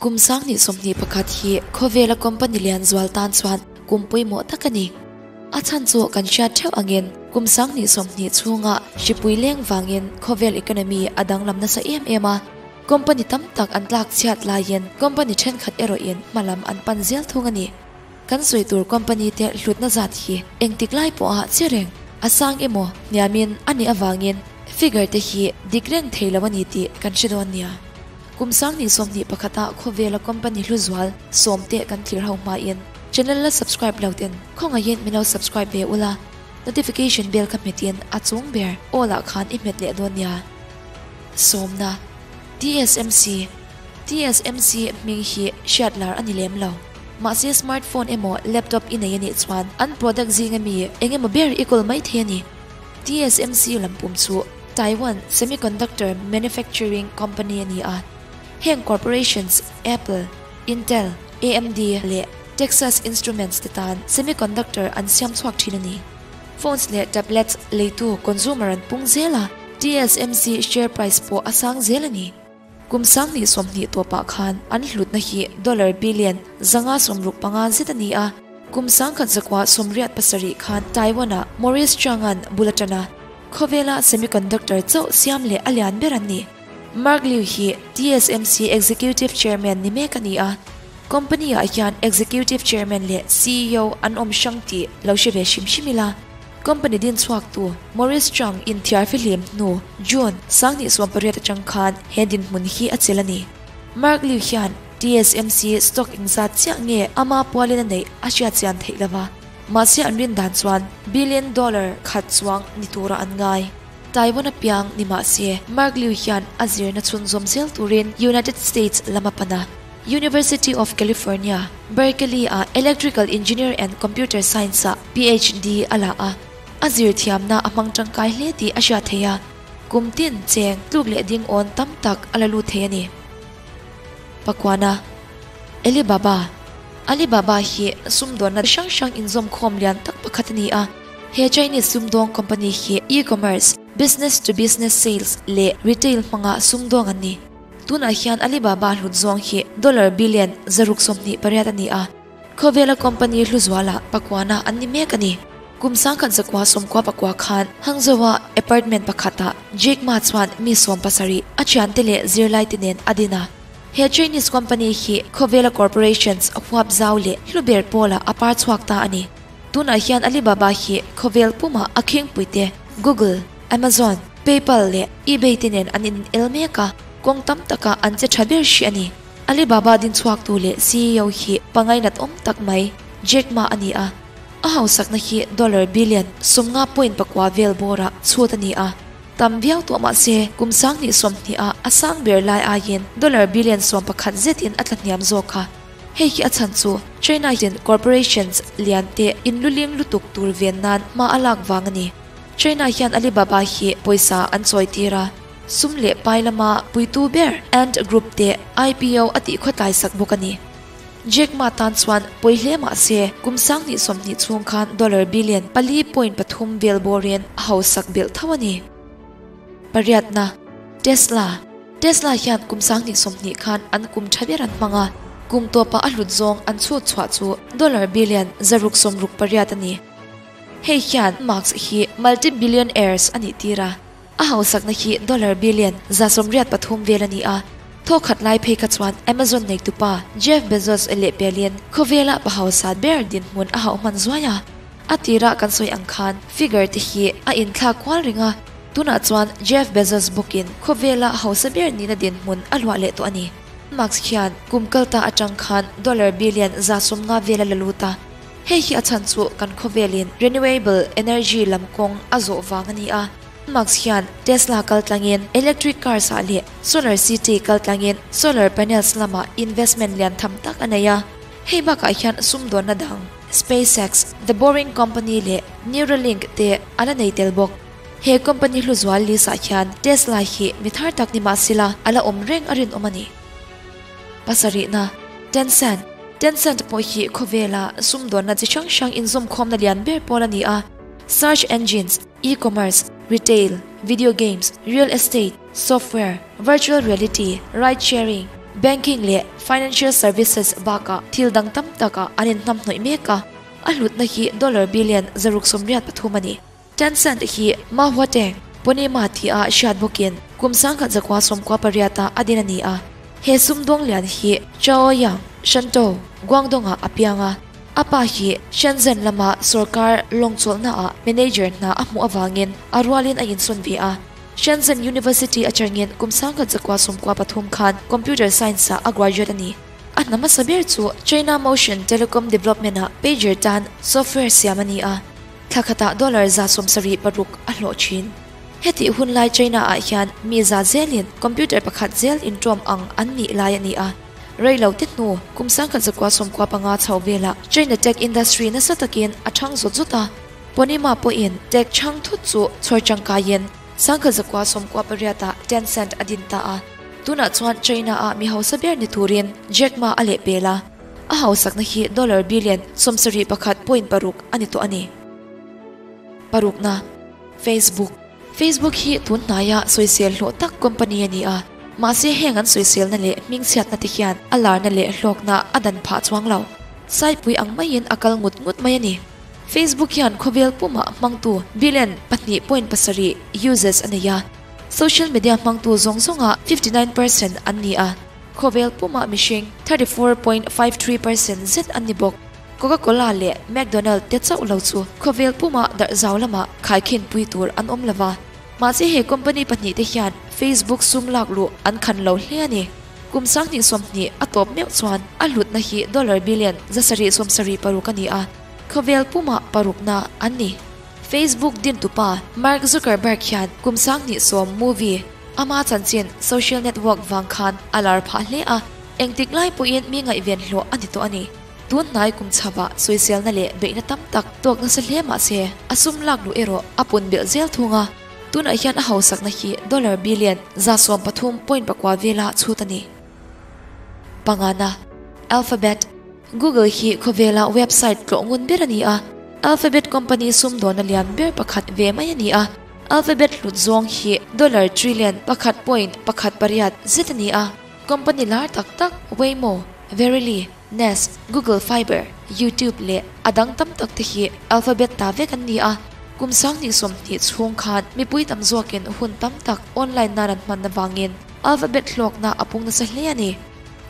Kum 2021 hi khawvela company lian zual tan chuan kum pawimawh tak a ni. A chhan chu kan hriat theuh angin kum 2020 chhunga hripui leng vangin khawvel economy a danglam nasa em em a. Company tam tak an tlak chhiat laiin company thenkhat erawhin hmalam an pan zel thung a ni. Kan sawi tur company te hlutna zat hi engtik lai pawha che reng a sang emaw hniamin a nih avangin figure te hi dik reng thei lo a ni tih kan hre dawn nia. Kum 2021 a khawvela company hlu zual sawm te kan thlir ho hmain channel la subscribe lo ten khawngaihin min lo subscribe ve ula, notification bell kha hmetin a chung ber all ah khan i hmet leh dawn nia. Sawmna TSMC TSMC hming hi hriat lar a ni lem lo. Mahse smartphone emaw laptop i nei a nih chuan an product zinga mi eng emaw ber i kawl mai thei a ni. TSMC lampum chu Taiwan Semiconductor Manufacturing Company a ni a. Heng corporations Apple, Intel, AMD leh Texas Instruments te tan semiconductor an siam chhuak thin a ni. Phones leh tablets leitu consumer an pung zel a, TSMC share price pawh a sang zel a ni. Kum 2020 tawpah khan an hlutna hi dollar billion 565 zet a ni a. Kum 1987 khan Taiwan-a Morris Chang-a'n bul a tan a, khawvela semiconductor chauh siam leh a lian ber an ni. Mark Liu hi TSMC Executive Chairman ni mek a ni a. Company-ah hian Executive Chairman leh CEO an awm hrang tih lo hre ve hrim hrim ila. Company din chhuak tu Morris Chang inthiar fihlim hnu June 2018 atang khan he dinhmun hi a chelh a ni. Mark Liu hian TSMC stock engzat chiah nge ama pualin a neih a hriat chian theih lova. Mahse an rin dan chuan billion dollar khat chuang ni tura an ngai. Taiwan a piang ni mahse Mark Liu hian a zirna chhunzawm zel turin United States lam a pan a. University of California, Berkeley ah Electrical Engineer and Computer Science ah PhD a la a. A zir thiamna a hmang tangkai hle tih a hriat theih a. Kum tin cheng tluk leh ding awn tam tak a la lut thei a ni. Pakuana Alibaba Alibaba hi sumdawnna hrang hrang inzawm khawm lian tak pakhat a ni a. He Chinese sumdawng company hi e-commerce, business to business sales leh retail hmanga sumdawng an ni. Tunah hian Alibaba hlut zawng hi dollar billion 628 a ni a. Khawvela company hlu zuala pakuana an ni mek a ni. Kum 1994 khan Hangzhou-a apartment pakhatah Jack Ma chuan mi 17 a thiante leh zirlai te nen a din a. He Chinese company hi khawvela corporations huap zau leh hlu ber pawlah a par chhuak ta a ni. Tunah hian Alibaba hi khawvel puma a khingpui te Google, Amazon, PayPal leh eBay te nen an in el mek a, kawng tam taka an che tha ber hrih a ni. Alibaba din chhuak tu leh CEO hi pangainat awm tak mai Jack Ma a ni a. A hausakna hi dollar billion 50.9 vel bawra chhut a ni a. Tam viau tawh mahse kum 2020 a a sang ber lai aiin dollar billion 11 zetin a tla hniam zawk a. Hei hi a chhan chu China hian corporations lian te inluling lutuk tur ven nan hma a lak vang a ni. China hian Alibaba hi pawisa an chawi tir a. Sum leh pai lama puitu ber Ant Group te IPO a tih khawtlai sak bawk a ni. Jack Ma tan chuan pawi hle mahse kum 2020 chhung khan dollar billion 4.3 vel bawrin a hausak belh tho a ni. Pariatna Tesla Tesla hian kum 2020 khan an kum tha ber an hmang a. Kum tawpa a hlut zawng an chhut chhuah chu dollar billion 668 a ni. Hei hian Musk hi multi-billionaires a nih tir a. A hausakna hi dollar billion 183 vel a ni a. Thawkhat lai phei kha chuan Amazon nei tupa Jeff Bezos leh pelin khawvela pa hausa ber dinhmun a hauh hman zuai a. A tira kan sawi ang khan figure te hi a inthlak kual ring a. Tunah chuan Jeff Bezos bawkin khawvela hausa ber nina dinhmun a luah leh tawh a ni. Musk hian kum kalta atang khan dollar billion 150 vel a la lut a. Hei hi a chhan chu kan khawvelin renewable energy lam kawng a zawh vang a ni a. Musk hian Tesla kaltlangin electric cars ah leh Solar City kaltlangin solar panels lama investment lian tham tak a nei a. Hei bakah hian sumdawnna dang SpaceX, The Boring Company leh Neuralink te a la nei tel bawk. He company hlu zual list ah hian Tesla hi mi thar tak ni mahsila a la awm reng a rinawm a ni. Pasarihna Tencent Tencent pawh hi khawvela sumdawnna chi hrang hrang inzawm khawmna lian ber pawl a ni a. Search engines, e-commerce, retail, video games, real estate, software, virtual reality, ride sharing, Banking leh financial services bakah thil dang tam takah an inhnamhnawih mek a, a hlutna hi dollar billion 683 a ni. Tencent hi Ma Huateng, Pony Ma tia hriat bawkin kum 1998 ah a din a ni a. He sumdawng lian hi Chaoyang, Shantou, Guangdong-ah a piang a. A pa hi Shenzhen lama sorkar lawngchawlhnaah manager hna a hmuh avangin a rualin a insawn ve a. Shenzhen University atangin kum 1993 khan Computer Science-ah a graduate a ni. A hna hmasa ber chu China Motion Telecom Development-ah pager tan software siam a ni a. Thla khatah dollar 76 a hlawh thin. Hetih hun lai China-ah hian mi za zelin computer pakhat zel inṭawm ang an nih lai a ni a. Rei lo te hnu kum 1995 chho velah China tech industry nasa takin a ṭhang zawt zawt a. Pony Ma pawhin tech chhang thut chu chhawr tangkaiin 1998 ah Tencent a din ta a. Tunah chuan China-ah mi hausa ber ni turin Jack Ma a lehpel a. A hausakna hi dollar billion 71.6 a ni tawh a ni. Parukna, Facebook. Facebook hi tun hnaia sawisel hlawh tak company a ni a, mahse heng an sawiselna leh hmingchhiatna te hian a larna leh hlawkna a dan phah chuang lo. Saipui ang maiin a kal ngut ngut mai a ni. Facebook hian khawvel pumah hmangtu billion 2.7 users a nei a, social media hmangtu zawng zawnga 59% an ni a. Khawvel pumah mihring 34.53% zet an ni bawk. Coca-Cola leh McDonald te chauh lo chu khawvel pumah darh zau lamah khaikhin pui tur an awm lova. Mahse he company pahnih te hian Facebook sum lak luh an khan lo hle a ni. Kum 2020 a tawp meuh chuan a hlutna hi dollar billion 776 a ni a, khawvel pumah parukna an ni. Facebook din tupa Mark Zuckerberg hian kum 2010 movie ama chanchin Social Network vang khan a lar phah hle a, engtik lai pawhin mi ngaihven hlawh a ni tawh a ni. Tun hnai kum chhawah sawiselna leh beihna tam tak tawk nasa hle mahse a sum lak luh erawh a pun belh zel thung a. Tunah hian a hausakna hi dollar billion 113.9 vela chhut a ni. Pangana, Alphabet. Google hi khawvela website tlawh ngun ber a ni a. Alphabet company sum dawna lian ber pakhat ve mai a ni a. Alphabet hlut zawng hi dollar trillion 1.18 zet a ni a. Company lar tak tak Waymo, Verily, Nest, Google Fiber, YouTube leh a dang tam tak te hi Alphabet ta vek an ni a. Kum 2020 chhung khan mipui tam zawkin hun tam tak online nan an hman avangin Alphabet hlawkna a pung nasa hle a ni.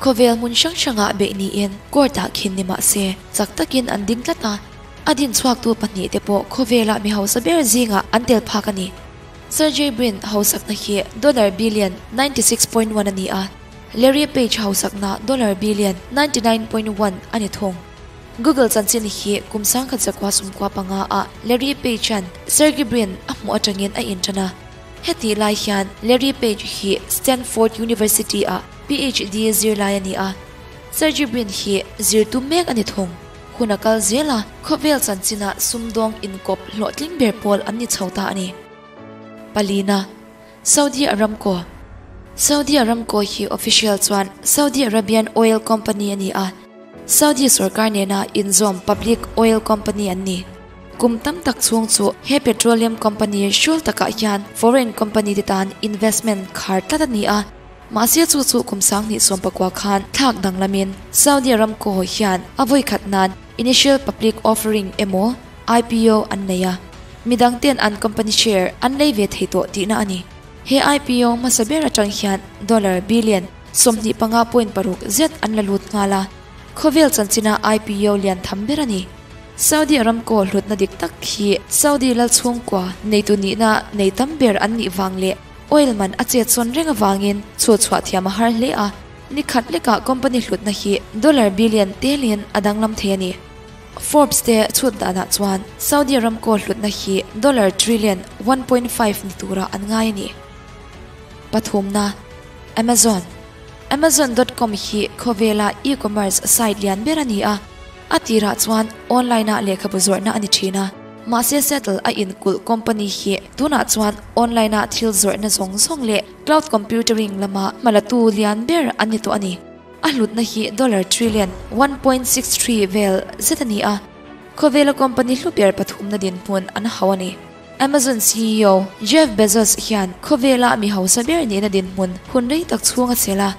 Khawvel hmun hrang hrangah beih niin court-ah khin ni mah se chak takin an ding tlat a. A din chhuaktu pahnih te pawh khawvela mi hausa ber zingah an tel phak a ni. Sergey Brin hausakna hi dollar billion 96.1 a ni a, Larry Page hausakna dollar billion 99.1 a ni thung. Google chanchin hi kum 1995 ah Larry Page-a'n Sergey Brin a hmuh atangin a inṭan a. Heti lai hian Larry Page hi Stanford University-ah PhD zirlai a ni a. Sergey Brin hi zirtu mek a ni thung. Hun a kal zel a, khawvel chanchinah sumdawng inkawp hlawhtling ber pawl an ni chho ta a ni. Palina, Saudi Aramco. Saudi Aramco hi official chuan Saudi Arabian Oil Company a ni a. Saudi sorkar nena inzawm public oil company an ni. Kum tam tak chhung chu he petroleum company hrul takah hian foreign company te tan investment khar tlat a ni a. Mahse chu chu kum 2019 khan thlak danglamin Saudi Aramco hian a vawi khat nan initial public offering emaw IPO an nei a. Midang ten an company share an lei ve thei tawh tihna a ni. He IPO hmasa ber atang hian dollar billion 25.6 zet an la lut nghal a. Khawvel chanchina IPO lian tham ber a ni. Saudi Aramco hlutna dik tak hi Saudi lal chhungkua neitu nihna nei tam ber an nih vang leh oil man a chet sawn reng avangin chu chhuah thiam a har hle a. Ni khat lekah company hlutna hi dollar billion telin a danglam thei a ni. Forbes te chhut danah chuan Saudi Aramco hlutna hi dollar trillion 1.5 ni tura an ngai a ni. Pathumna, Amazon. Amazon.com hi khawvela e-commerce site lian ber a ni a. A tirah chuan online-ah lehkhabu zawrhna a ni thin a. Mahse Seattle a inkulh company hi tunah chuan online-ah thil zawrhna zawng zawng leh cloud computing lama hmalatu lian ber an ni tawh a ni. A hlutna hi dollar trillion 1.63 vel zet a ni a. Khawvela company hlu ber pathumna dinhmun an hau a ni. Amazon CEO Jeff Bezos hian khawvela mi hausa ber nihna dinhmun hun rei tak chhung a chel a.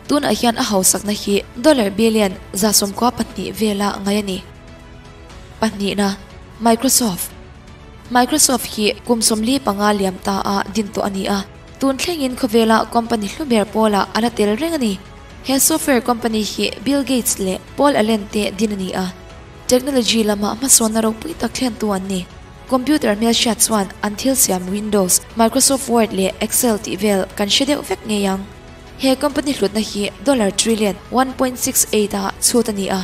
Tunah hian a hausakna hi dollar billion 92 vela ngai a ni. Pahnihna, Microsoft. Microsoft hi kum 45 liam ta a din tawh a ni a, tun thlengin khawvela company hlu ber pawlah a la tel reng a ni. He software company hi Bill Gates leh Paul Allen te din a ni a, technology lama hmasawnna ropui tak thlentu an ni. Computer hmelhriat chuan an thil siam Windows, Microsoft Word leh Excel tih vel kan hre deuh vek ngei ang. He company hlutna hi dollar trillion 1.68 a chhut a ni a,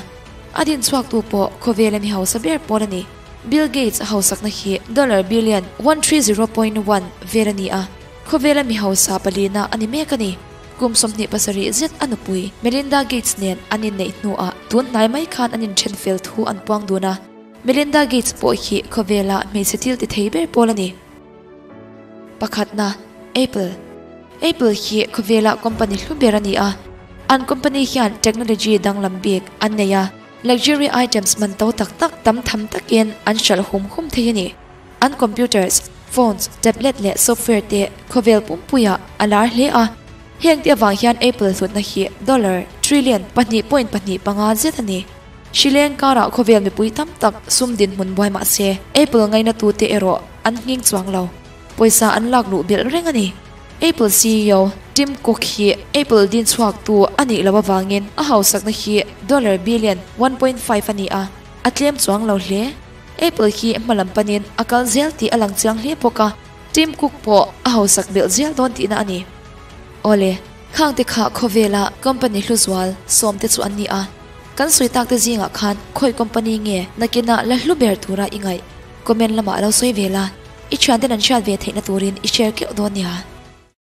a din chhuaktu pawh khawvela mi hausa ber pawl a ni. Bill Gates hausakna hi dollar billion 130.1 vel a ni a, khawvela mi hausa palina a ni mek a ni. Kum 27 zet a nupui Melinda Gates nen an inneih hnuah tun hnai mai khan an inthen fel thu an puang dun a. Melinda Gates pawh hi khawvela hmeichhe thil ti thei ber pawl a ni. Pakhatna, Apple. Apple hi khawvela company hlu ber a ni a. An company hian technology danglam bik an nei a, luxury items man to tak tak tam tham takin an hralh hum hum thei a ni. An computers, phones, tablet leh software te khawvel pumpuiah a lar hle a. Heng te avang hian Apple hlutna hi dollar trillion 2.25 zet a ni. Hrileng karah khawvel mipui tam tak sum dinhmun buai mah se, Apple ngaina tu te erawh an nghing chuang lo. Pawisa an lak luh belh reng a ni. Apple CEO Tim Cook hi Apple din chhuak tu a nih loh avangin a hausakna hi dollar billion 1.5 a ni a, a tlem chuang lo hle. Apple hi hmalam panin a kal zel tih a lang chiang hle bawk a, Tim Cook pawh a hausak belh zel dawn tihna a ni. Awle, khang te kha khawvela company hlu zual sawm te chu an ni a. Kan sawi tak te zingah khan khawi company nge nakina la hlu ber tura i ngaih? Comment lamah lo sawi ve la, i thianten an hriat ve theihna turin i share keuh dawn nia.